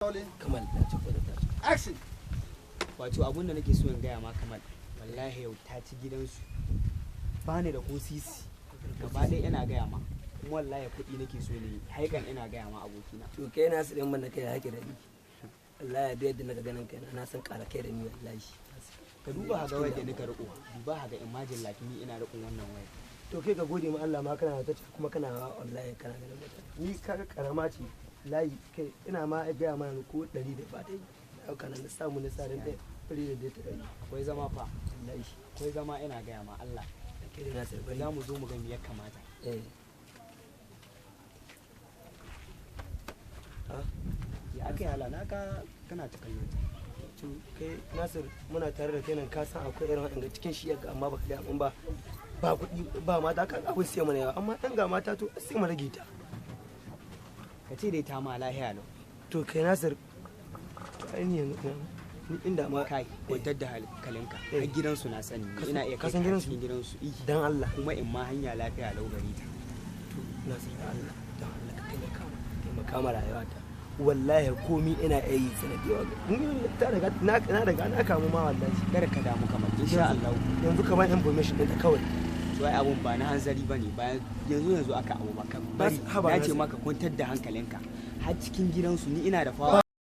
Rolling. Kamal ta ci ko ta ci. Action. Wato abun da nake so in gaya ma Kamal, wallahi yau ta ci gidansu. Ba ni da ko sisi. Gaba ɗaya ina gaya ma. Kuma wallahi kuɗi nake so ne. Haikan ina gaya ma abokina. To kai na su ɗin man da kai haƙi da ni. Wallahi da yadda naga ganin kai na san ƙara kai da ni wallahi. Ka duba ga wayar da nika riƙo. Duba ga imagine like ni ina riƙon wannan wayar. To kai ka gode ma Allah ma kana ta kuma kana wallahi kana ganin mutane. Ni kaga karama ce layi kai ina ma gaya ma ko 100 da ba ta yi. Dauka na samu na tsarin ɗaya ɗari da ɗaya ta ɗari. Akwai zama fa. Wallahi. Akwai zama ina gaya ma Allah. Kai da Nasir bari. Za mu zo mu ga me ya kamata. Eh. Ya aka yi hala na ka kana ta kallon ta. To kai Nasir muna tare da kai nan ka san akwai irin waɗanda cikin shi yaga amma baka ga mun ba. Ba kuɗi ba mata kan abin sai mana yawa amma ɗan ga mata to sai mu rage ta. Ka ce dai ta ma lahiya lau. To kai Nasir ai ni yanzu ni inda ma kai kwantar da hankalinka har gidansu na sani ina iya ka san gidansu? cikin gidansu dan Allah kuma in ma hanya lafiya lau gari ta. To Nasir da Allah dan Allah ka taimaka ma taimaka ma rayuwata. Wallahi komi ina iya yi sanadiyar ni ta riga na riga na kamu ma wallahi. Kada ka damu kamar insha Allah. Yanzu ka ban information ɗinta kawai. To ai abun ba na hanzari bane ba yanzu yanzu aka abu ba ka bari na ce maka kwantar da hankalinka har cikin gidansu ni ina da fawa.